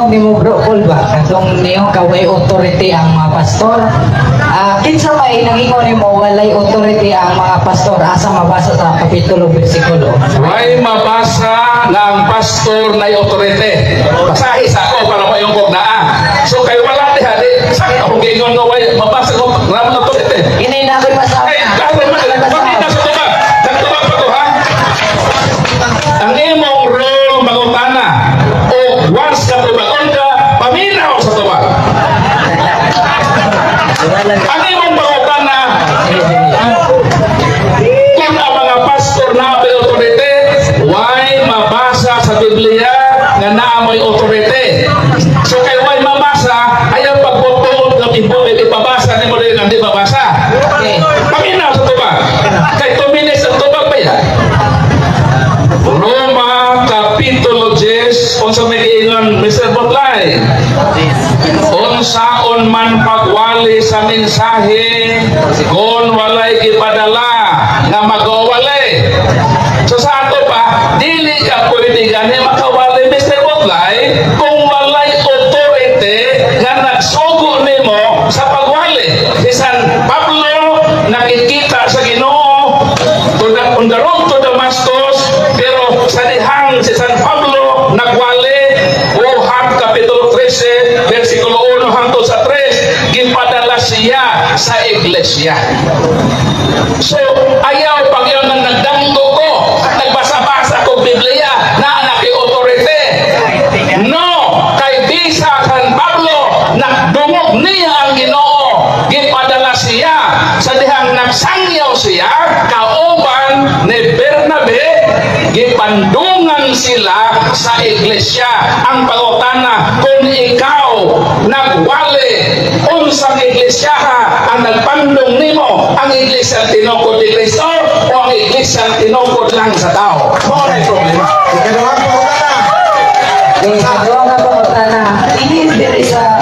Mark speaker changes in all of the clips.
Speaker 1: Giingon nimo, Bro Paul ba, katong niyo ka way authority ang mga pastor. Ah, kinsa may nangingon nimo walay authority ang mga pastor? Asa mabasa sa kapitulo, bersikulo?
Speaker 2: Way mabasa nga ang pastor na authority. Basahi sa ako para mayong kog naa. So kay wala diha di sa akong giingon nga way mabasa ko nga ang authority.
Speaker 1: Inay na ako'y basa.
Speaker 2: Ay, klaro man, bakit sa tubag? Nagtubag pa ko, ha? Ang imong role mangutana o once ka tubagon ka, paminaw sa tubag. Ang imong pangutana,
Speaker 1: Sige, sige.
Speaker 2: Kung ang mga pastor na may authority, way mabasa sa Biblia nga naa mo'y authority? So kay way mabasa, ayaw pagbutuod ng ipabasa nimo rin ang di mabasa.
Speaker 1: Okay.
Speaker 2: Paminaw sa tubag. Kay 2 minutes ang tubag pa yan. Roma Kapitulo 10, unsa may giingon, Mr. Botlay? Unsaon man pagwali sa mensahe kung walay gipadala nga magawali? So sa ato pa, dili ka pwede gani makawali, Mr. Botlay, kung walay authority nga nagsugo nimo sa pagwali. Si San Pablo nakikita sa Ginoo to the, on the road to Damascus, pero sa dihang si San Pablo nagwali, Buhat Kapitulo 13, versikulo 1 hangtod sa 3, gipadala siya sa iglesia. So, ayaw pag yun ang nagdanggo ko, nagbasa-basa ko Biblia, na naki authority. No, kay bisa San Pablo, nagdungog niya ang Ginoo, gipadala siya sa dihang nagsangyaw siya, kauban ni Bernabe, gipandungan sila sa iglesia. Ang pangutana, kung ikaw nagwali, unsang iglesia ang nagpandong nimo? Ang iglesia tinukod ni Kristo o ang iglesia tinukod lang sa tao? Mao na problema.
Speaker 3: Ikaduhang pangutana.
Speaker 1: Okay, ikaduha nga pangutana. Ini diri sa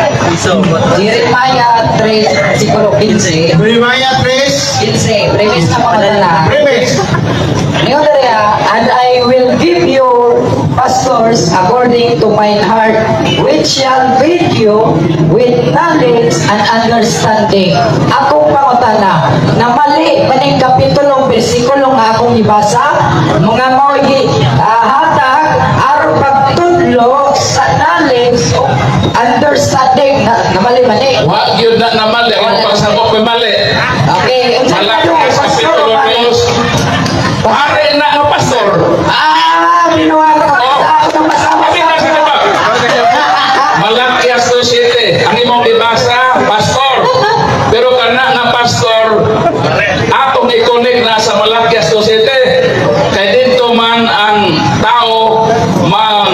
Speaker 1: Jeremiah 3, versikulo 15.
Speaker 3: Jeremiah 3.
Speaker 1: 15, premise na pangutana.
Speaker 3: Premise.
Speaker 1: Ngayon diri ah, "And I will give you pastors according to mine heart, which shall feed you with knowledge and understanding." Akong pangutana, na mali maning kapitulong bersikulo nga akong gibasa, mga mao hatag aron pagtudlo sa knowledge o understanding na mali man eh?
Speaker 2: Wa gyud na na mali ang pagsabot may mali.
Speaker 1: Okay, unsa
Speaker 2: Malakias
Speaker 1: pastor
Speaker 2: Kapitulo
Speaker 1: mali?
Speaker 2: 2. Pare na nga pastor.
Speaker 1: Ah, binuha ko.
Speaker 2: Oh.
Speaker 1: Ako nang masama.
Speaker 2: Sabi na sa diba? Malakias 2.7. Ang imong ibasa, pastor. Pero kana nga pastor, atong i-connect na sa Malakias 2.7. Kay dito man ang tao mang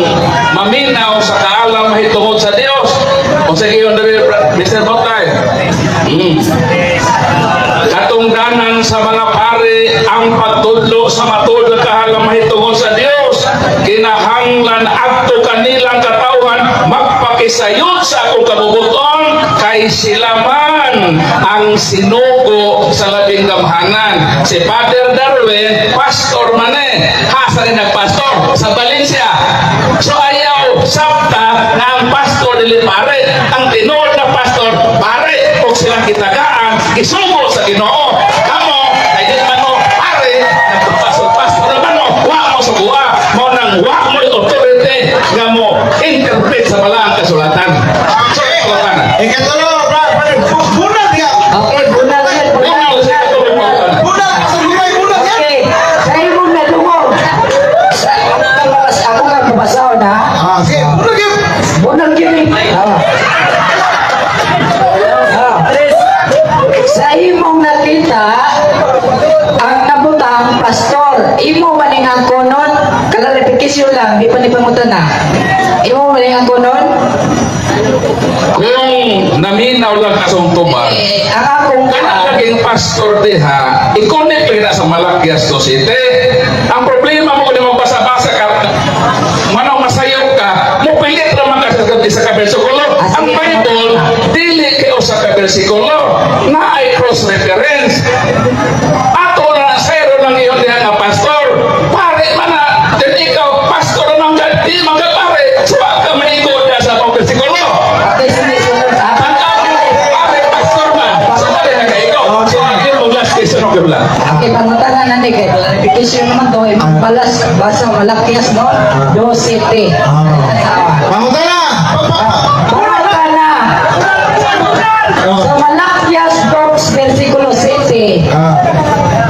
Speaker 2: maminaw sa kaalam mahitungod sa Dios. O sige yun, dali, Mr. Botay. Katungdanan sa mga pare ang pagtudlo sa matuod nga kaalam mahitungod sa Dios. Kinahanglan adto kanilang katawhan magpakisayod sa akong kabubuton kay sila man ang sinugo sa labing gamhanan. Si Father Darwin, pastor man eh. Hasa rin nagpastor sa Valencia. So ayaw sabta na ang pastor dili pare. Ang tinuod na pastor, pare. O silang kitagaan, isugo sa Ginoo. Kamo, kay di man mo pare, nagpastor-pastor naman mo, wa mo sugua. Mo nang wa mo authority nga mo interpret sa balaang kasulatan. So, kasulatan.
Speaker 3: Ikatulo, brother, bunag ya.
Speaker 1: Okay, bunag yan, bunag.
Speaker 2: Bunag sa ikatulo,
Speaker 1: Bunag.
Speaker 3: Bunag, sa lumay bunag yan.
Speaker 1: Okay, sa imong nadungog. Sa ako nga mabasahon ha.
Speaker 3: Ah, sige, bunag yan.
Speaker 1: Bunag yun eh. Ah. Ah. Sa imong nakita, ang nabutang pastor, imo maning ang konon, clarification lang, di pa ni pangutana. Imo maning ang konon?
Speaker 2: Kung naminaw lang kasong tubag,
Speaker 1: Eh, ang akong
Speaker 2: kana naging pastor diha, i-connect lang na sa Malakias 2.7. Ang problema mo kung magbasa-basa ka, manong masayop ka, mo pilit naman ka sa isa ka bersikulo.
Speaker 1: Ah,
Speaker 2: Ang
Speaker 1: sige.
Speaker 2: Bible, dili kay usa ka bersikulo, na ay cross-reference. Ato na zero lang iyon diha nga pastor. Pare man na, then ikaw, pastor naman ka, di man ka pare. So ka maigo na sa akong
Speaker 1: Malas, basa Malakias, no? 12.
Speaker 3: Ah. Pangutana.
Speaker 1: Pangutana. Sa Malakias 2, versikulo 7.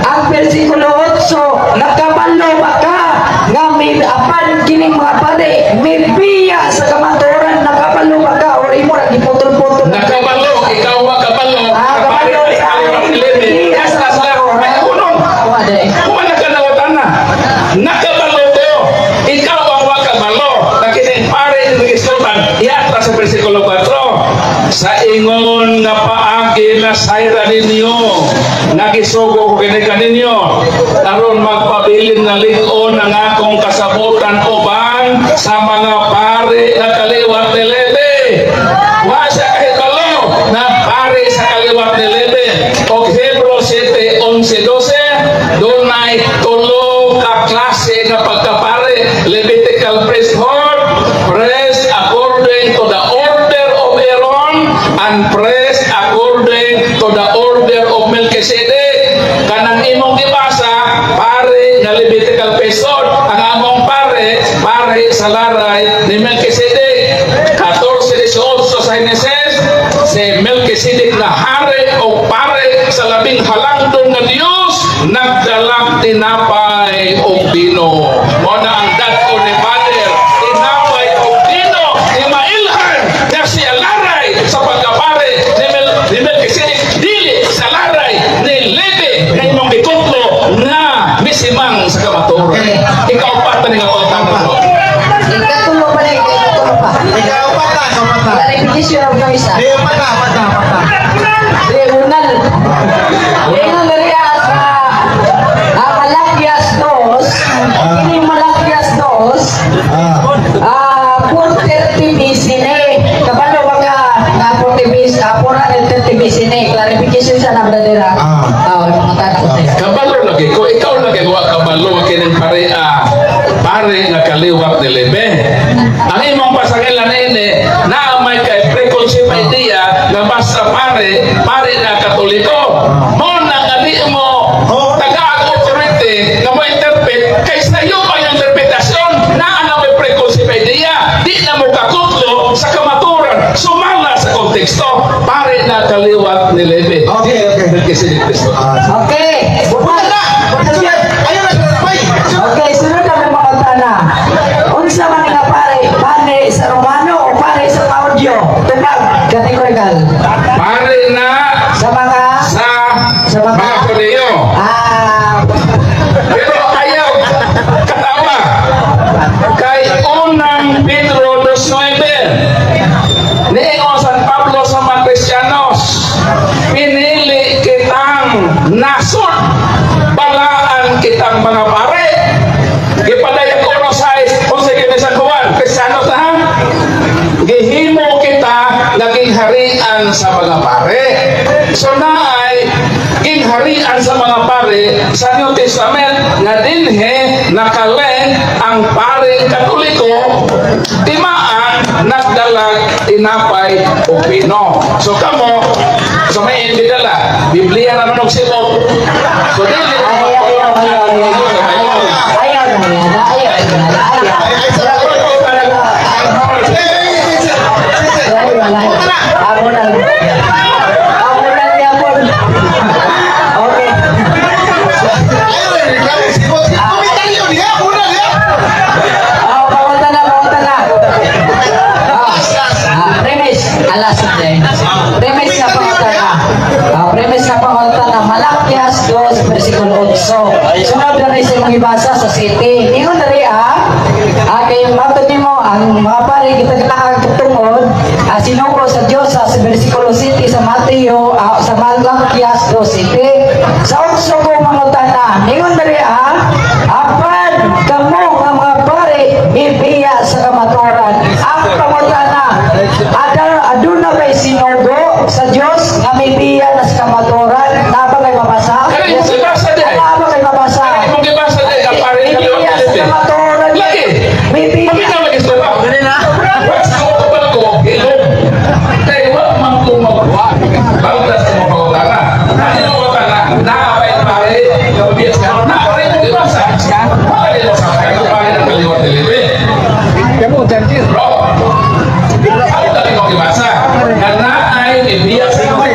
Speaker 1: Ang versikulo 8, nakabalo ba ka nga may apan kining mga pare, may biya sa kamatuoran, nakabalo ba ka or imo ra giputol-putol?
Speaker 2: Nakabalo, ikaw wa kabalo.
Speaker 1: Ah, kabalo.
Speaker 2: Yes, nasa may unong.
Speaker 1: Wa dai.
Speaker 2: Kumana ka na utana. Nakabalo ko. Ikaw ang wa kabalo. Na kining pare ni gisultan. Iyatra sa versikulo 4. Sa ingon nga paagi na sayra ninyo, nagisugo ko kini kaninyo, aron magpabilin nga lig-on ang akong kasabutan uban sa mga pare nga kaliwat ni Levi. Wa siya kahibalo na pare sa kaliwat ni Levi. Og Hebreo 7, 11, 12, dunay tulo ka klase nga pagkapare: Levitical priesthood, priest according to the order of Aaron, and priest according to the order of Melchizedek. Kanang imong gibasa, pare nga Levitical priesthood. Ang among pare, pare sa laray ni Melchizedek. 14:18 sa Genesis, si Melchizedek na hari o pare sa labing halangdon nga Dios, nagdalang tinapay o bino. Mo na ang dadko ni Father, tinapay o bino ni mailhan nga siya laray sa pagkapare ni Melchizedek, dili sa laray ni Levi nga imong gikutlo nga misimang sa kamatuoran. Ikaw pa tani nga pagtanong ko.
Speaker 1: Ikatulo pa na, ikatulo pa.
Speaker 3: Ikaw pata, ikaw pata.
Speaker 1: Clarification of noise, ah.
Speaker 3: Di pata, pata, pata.
Speaker 1: Di, unal. Ingon diri sa Malakias 2, ini Malakias 2, 430 BC ni. Kabalo ba ka nga 40 BC, 430 BC ni? Clarification sa na, brother, ah.
Speaker 3: Ah.
Speaker 1: Ah, mga tanak ko.
Speaker 2: Kabalo lagi ko, ikaw lagi wa kabalo kining pare nga kaliwat ni Levi. Ang imong pasangilan ini naa may kay preconceived idea nga basta pare, pare na Katoliko. Mo na nga di mo tagaan authority nga mo interpret kay sayo pa yung interpretasyon na ana may preconceived idea, di na mo kakutlo sa kamaturan sumala sa konteksto, pare na kaliwat ni Levi.
Speaker 3: Okay.
Speaker 2: Melchizedek Kristo.
Speaker 1: Okay.
Speaker 3: Buta na. Ayun na, bay.
Speaker 1: Okay, sunod na mga tana. Unsa man nga pare, pare sa Romano o pare sa Claudio? Tubag, categorical.
Speaker 2: Pare na
Speaker 1: Sa mga
Speaker 2: sa
Speaker 1: Sa mga
Speaker 2: mga Hudiyo. Pero ayaw katawa. Kay Unang Pedro 2.9, niingon San Pablo sa mga Kristiyanos, pinili kitang nasod, balaan kitang mga pare. Gipadayag 1.6, kung sige ni San Juan, Kristiyano ta ha? Gihimo kita naging harian sa mga pare. So naay gingharian sa mga pare sa New Testament nga dinhe nakaleng ang pare Katoliko, timaan nagdalag tinapay o bino. So kamo sa may gidala, Biblia naman og simot. So dili
Speaker 1: Ayaw, ayaw, ayaw, ayaw. Ayaw na yan, ayaw na, ayaw.
Speaker 3: Ay, ay, sa Eh, eh, eh, eh,
Speaker 1: Ay, wala. Ako na. Ako na yapon. Okay.
Speaker 3: Ayaw na, reklamo si Bot. Komentaryo niya, muna niya.
Speaker 1: Oh, pamunta na, pamunta na. Premise, alas din. Premise sa pangutana. Premise sa pangutana. Malakias 2, versikulo 8. Sunod na rin sa imong ibasa sa city. Ingon na rin kay matod nimo ang mga pare kita tungod sinugo sa Dios sa versikulo 7 sa Mateo, sa Malakias 2, 7. Sa 8 ko mangutana. Ingon na rin apan kamo nga mga pare mibiya sa kamatuoran. Ang pangutana, aduna ba'y sinugo sa Dios nga mibiya na sa kamatuoran? Naa ba kay mabasa?
Speaker 2: Kaya imong gibasa di ay.
Speaker 1: Naa ba kay mabasa?
Speaker 2: Kaya imong gibasa di ang pare nga
Speaker 1: Mibiya
Speaker 2: kaliwat
Speaker 1: sa
Speaker 2: ni Levi.
Speaker 1: kamatuoran.
Speaker 2: Lagi.
Speaker 1: Mibiya.
Speaker 2: Paminaw lagi sa ba? What's ko tubal ko, ilog. Kay wa man ko magwa. Baltas mo pangutana. Ano mo pangutana? Naabay pare, kabiya sa na pare mo gibasa. Wala Bro, ano dali ko gibasa? Nga naay nibiya sa.